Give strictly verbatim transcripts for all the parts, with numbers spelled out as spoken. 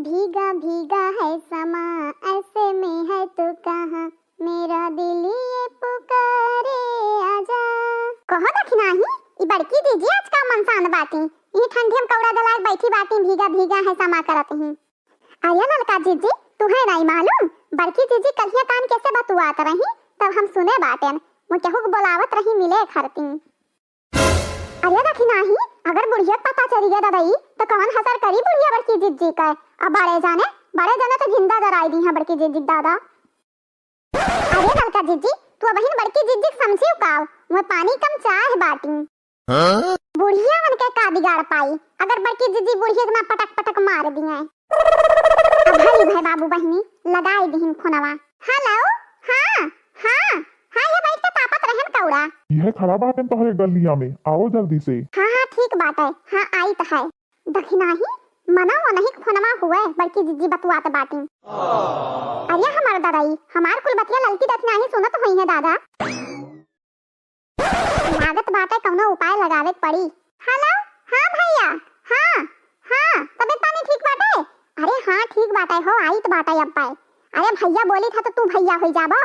भीगा भीगा है समा, ऐसे में है तू कहाँ, मेरा दिल ये पुकारे, आजा। कहो दखिनाही, ई बड़की जीजी आज का मनसान बाटी, ई ठंडी में कौड़ा जलाए बैठी बाटी, भीगा भीगा है समा करत ही। अरे ललका जीजी, तुहे नाई मालूम, बड़की जीजी कलिया कान के से बतुआत रही, तब हम सुने बाटेन, वो केहू के बोलावत रही मिले खरती। अरे दखिनाही, अगर बुढ़िया के पता चली गया ददई, तो कौन हसर करी बुढ़िया बड़की जीजी का? अब बड़े जाने, बड़े जाने तो जिंदा जराई दी है बड़की जीजी दादा। अरे ललका जीजी, तू अबहिन बड़की जीजी के समझी काव, वो पानी कम चाह बाटी। हाँ? बुढ़िया मन के का बिगाड़ पाई, अगर बड़की जीजी बुढ़िया के ना पटक पटक मार दिए। अब हरी भाई बाबू बहिनी लगाई दिहिन फोनवा। हेलो, हाँ, हाँ, हाँ, ये बैठ के तापत रहन कौड़ा। यह खड़ा बाटेन तोहरे गलिया में, आओ जल्दी से। हाँ, हाँ, ठीक बाटे, हाँ, आई तो है। दखिनाही, मना वो नहीं फोनवा हुए, बड़की जीजी बतुआत बाटी। अरे हमार दादाई, हमार कुल बतिया ललकी दखिनाही सुनत होई है दादा। लागत बाटे कौनो उपाय लगावे के पड़ी। हेलो, हाँ भैया, हाँ, हाँ, तबीयत पानी ठीक बाटे? अरे हाँ, ठीक बाटे हो, आइत बाटे अब पाए। अरे भैया बोली था तो तू भैया होई जाबो।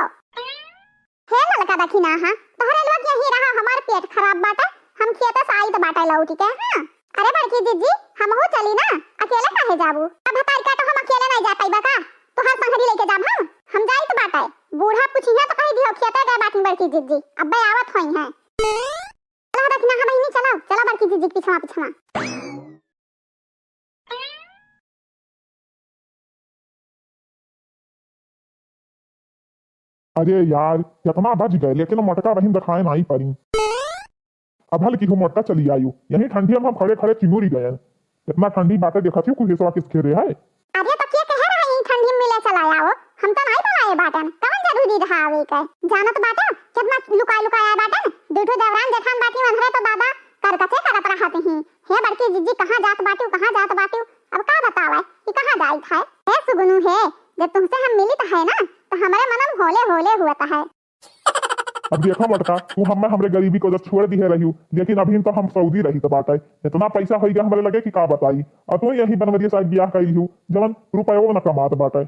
हे ललका दखिनाहा, तोहरे लोग यहीं रहा, हमार पेट खराब बाटे, हम खेते से आइत बाटे लौट के। हाँ, अरे बड़की जीजी, हमहू चली ना, अकेले काहे जाबू? अब भतार काटो हम अकेले नहीं जा पाइबा का? तोहार संगरी लेके जाब हम, हम जाइत बाटे। बूढ़ा पूछिहे तो कही दिहो खेते गए बाटिन बड़की जीजी, अब्बे आवत होई हैं। चलो दखिनाहा बहिनी, चलो, चलो बड़की जीजी के पिछवा पिछवा। अरे यार, केतना बज गए, लेकिन मोटका बहिन देखाए नाई पड़ी। अब हल की हूँ मोटका चली आयु, यही ठंडी में हम खड़े खड़े चिमुरी गए। केतना ठंडी बाटे, देखत ही कुहेसवा किस घेरे है। अरे तो के कहे रहा ई ठंडी में मिले चला आओ, हम तो नाई बुलाए बाटन, कवन जरूरी रहा आवे के? जानत बाटे केतना लुकाए लुकाए आए बाटन, दू ठो देवरान जेठान बाटी अंधरे तो दादा करकचे करत रहत ही। हे बड़की जीजी कहाँ जात बाटू, कहाँ जात बाटू? अब का बतावे कि कहाँ जाइत है? हे सुगनू हे, जब तुमसे हम मिलित है ना तो हमारे मनम होले होले हुआ है। अब देखा मोटका, तू हमें हमरे गरीबी को जब छोड़ दिहे रही, लेकिन अभी तो हम सऊदी रही तो बाटे। इतना पैसा होई गया हमरे लगे कि का बताई। और तू यही बनवरिया साहब ब्याह कर लिहू, जवन रुपयो न कमात बाटे।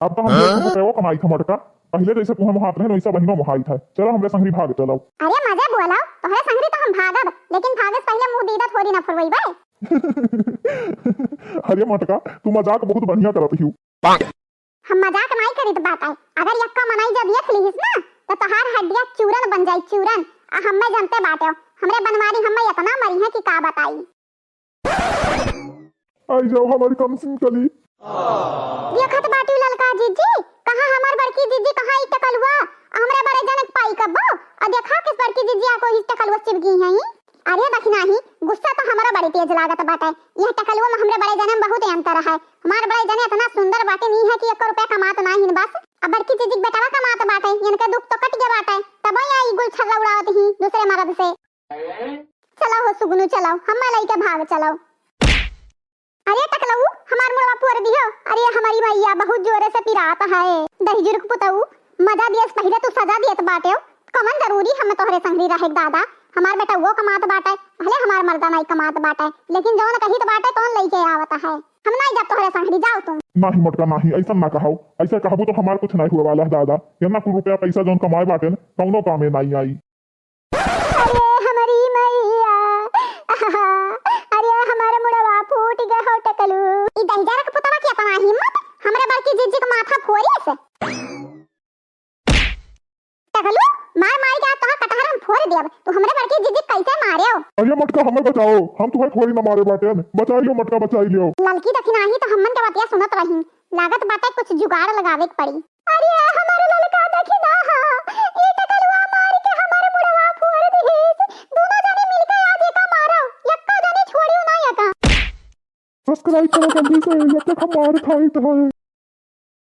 अब तो हम हाँ? रुपयो कमाई था मोटका, पहले जैसे तू हम हाथ रहे वैसा बहिनो मोहाई था। चलो हमरे संगरी भाग चलो। अरे मजे बोला, तोहरे संगरी तो हम भागब, लेकिन भागे से पहले मुंह दीदा थोड़ी ना फुरवई बे। अरे मोटका, तू मजाक बहुत बढ़िया करत हियू। हम मजाक नाई करित बाटे। अगर यक्का मनई जब देख लिहिस ना, तो तोहार हड्डिया चूरन बन जाई, चूरन। आ हम्मे जनते बाटे, हमरे बनवारी हम्मे इतना मरी है कि का बताई। आई जाओ हमारी कम सिंह कली। देखत बाटू ललका जीजी, कहाँ हमार बड़की जीजी, कहाँ ई टकलुआ, हमरे बड़े जनक पाई कब्बो। आ देखा किस बड़की जीजी आ कोई टकलुआ चिपकी है। अरे दखिनाही, गुस्सा तो हमरा बड़ी तेज लागत बाटे। यह टकलुआ में हमरे बड़े जने में बहुत अंतर है। हमार बड़े जने इतना सुंदर बाटे नहीं है कि एक रुपया कमात ना हिन बस। अब बड़की जीजी के बेटवा कमात बाटे, इनके दुख तो कट गए बाटे, तब यहाँ ई गुल छर्रा उड़ावत ही दूसरे मर्द से। चलो हो सुगनू, चलो, हम लइके भाग चलो। अरे टकलऊ, हमार मुड़वा फोड़ दियो। अरे हमारी मैया बहुत जोरे से पिरात है। दहिजुर के पुतऊ, मजा दियस पहिले तू सजा दियत बाटे। कमन जरूरी हम तोहरे संगरी रहे दादा। हमार बेटा वो कमात बाटे, भले हमार मर्दा नाई कमात बाटे, लेकिन जौन कहित बाटे तौन लइके आवत है। हम नाई जाब तोहरे संगरी, जाओ तुम। नाही मोटका नाही, ऐसा ना कहाओ। ऐसा कहबू तो हमार कुछ नाई हुए वाला है दादा। इतना कुल रुपया पैसा जौन कमाए बाटे न, कौनो कामे नाई आई। अरे हमरी मैया, अरे हमार मुड़वा फूट गए हो टकलू। ई दहिजरा के पुतवा के इतना हिम्मत, हमरे बड़की जीजी के माथा फोरिस। टकलू, मार मार के आज तोहार कटहर हम फोड़ देब। तू हमरे बड़की जीजी के कैसे मारेव? अरे मोटका हमें बचाओ, हम तुम्हें थोड़ी ना मारे बाटे, बचाई लियो मोटका, बचाई लियो। ललकी दखिनाही तो हमन के बतिया सुनत रही, लागत बाटे कुछ जुगाड़ लगावे के पड़ी। अरे हमारे ललका दखिनाहा, ई टकलुआ मार के हमारे मुड़वा फोड़ दिहिस। दोनों जने मिलके आज एका मारो, यक्का जने छोड़ियो ना एका। Subscribe करो जल्दी से, जब तक हम मार खाइत है।